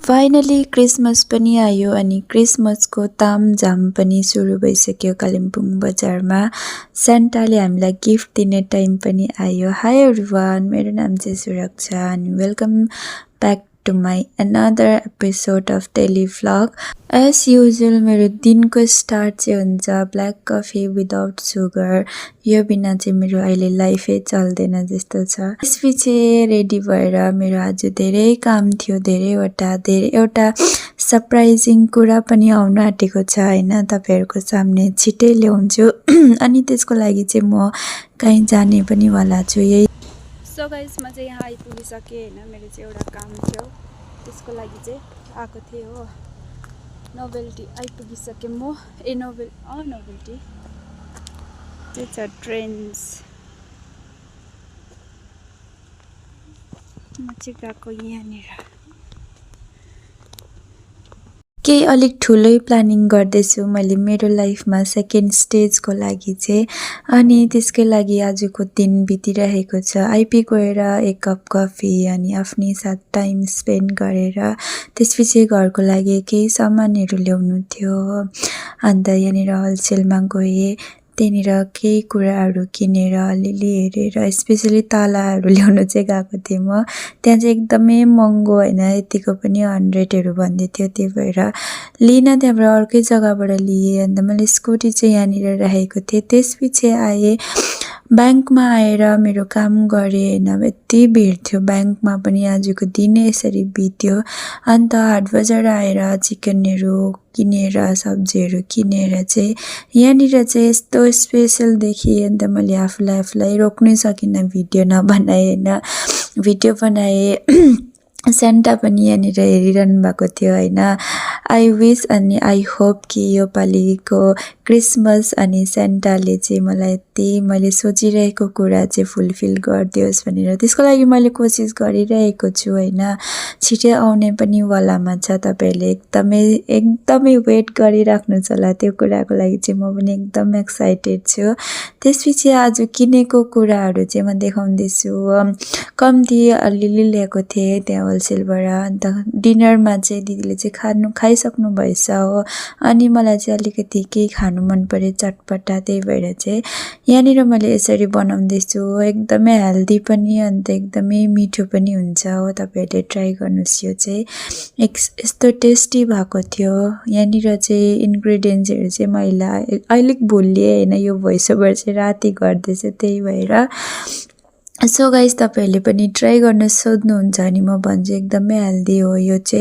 Finally Christmas पनि आयो अनि क्रिसमसको तामझाम पनि सुरु भइसक्यो कालिम्पोङ बजारमा। सेन्टाले हामीलाई गिफ्ट दिने टाइम पनि आयो। हाई एभ्रिवान, मेरो नाम चाहिँ सुरक्षा अनि welcome back to my another episode of daily vlog. As usual मेरो दिनको स्टार्ट चाहिँ हुन्छ ब्ल्याक कफी विदाउट सुगर। यो बिना चाहिँ मेरो अहिले लाइफै चल्दैन जस्तो छ। त्यसपछि रेडी भएर मेरो आज धेरै काम थियो, एउटा सरप्राइजिङ कुरा पनि आउन आँटेको छ हैन, तपाईहरुको सामने छिटै ल्याउँछु। अनि त्यसको लागि चाहिँ म कहीँ जाने पनि वाला छु। यही सो गाइस, म चाहिँ यहाँ आइपुगिसकेँ हैन। मेरो चाहिँ एउटा काम थियो, त्यसको लागि चाहिँ आएको थिएँ हो। नोभेल्टी आइपुगिसकेँ म। नोभेल्टी त्यो छ ट्रेन्ड्स। म चाहिँ गएको यहाँनिर केही अलिक ठुलै प्लानिङ गर्दैछु मैले मेरो लाइफमा सेकेन्ड स्टेजको लागि चाहिँ। अनि त्यसकै लागि आजको दिन बितिरहेको छ। आइपी गएर एक कप कफी अनि आफ्नै साथ टाइम स्पेन्ड गरेर त्यसपछि घरको लागि केही सामानहरू ल्याउनु थियो। अन्त यहाँनिर होलसेलमा गएँ, त्यहाँनिर केही कुराहरू किनेर अलिअलि हेरेर स्पेसली तालाहरू ल्याउनु चाहिँ गएको थिएँ म। त्यहाँ चाहिँ एकदमै महँगो होइन, यतिको पनि 100हरू भन्दै थियो। त्यही भएर लिन त्यहाँबाट अर्कै जग्गाबाट लिएँ। अन्त मैले स्कुटी चाहिँ यहाँनिर राखेको थिएँ। त्यसपछि आएँ ब्याङ्कमा, आएर मेरो काम गरेँ होइन। यति भिड थियो ब्याङ्कमा पनि, आजको दिन यसरी बित्यो। अन्त हाट बजार आएर चिकनहरू किनेर सब्जीहरू किनेर चाहिँ यहाँनिर चाहिँ यस्तो स्पेसल देखिए। अन्त मैले आफूलाई रोक्नै सकिनँ भिडियो नबनाएँ होइन। भिडियो बनाएँ। सेन्टा पनि यहाँनिर हेरिरहनु भएको थियो होइन। आई विस अनि आई होप कि यो पालिको क्रिसमस अनि सेन्टाले चाहिँ मलाई यति मैले सोचिरहेको कुरा चाहिँ फुलफिल गरिदियोस् भनेर, त्यसको लागि मैले कोसिस गरिरहेको छु होइन। छिटै आउने पनि वालामा छ। तपाईँहरूले एकदमै वेट गरिराख्नुहोस् होला। त्यो कुराको लागि चाहिँ म पनि एकदम एक्साइटेड छु। त्यसपछि आज किनेको कुराहरू चाहिँ म देखाउँदैछु। कम्ती अलिअलि ल्याएको थिएँ त्यहाँ होलसेलबाट। अन्त डिनरमा चाहिँ दिदीले चाहिँ खाइसक्नु भएछ हो। अनि मलाई चाहिँ अलिकति केही खानु मन पर्यो चटपटा, त्यही भएर चाहिँ यहाँनिर मैले यसरी बनाउँदैछु। एकदमै हेल्दी पनि अन्त एकदमै मिठो पनि हुन्छ हो। तपाईँहरूले ट्राई गर्नुहोस्। यो चाहिँ यस्तो टेस्टी भएको थियो। यहाँनिर चाहिँ इन्ग्रेडियन्ट्सहरू चाहिँ मैले अलिक भुलिएँ होइन, यो भोइस ओभर चाहिँ राति गर्दैछु त्यही भएर। सो गाइस, तपाईँहरूले पनि ट्राई गर्न सोध्नुहुन्छ अनि म भन्छु एकदमै हेल्दी हो यो चाहिँ।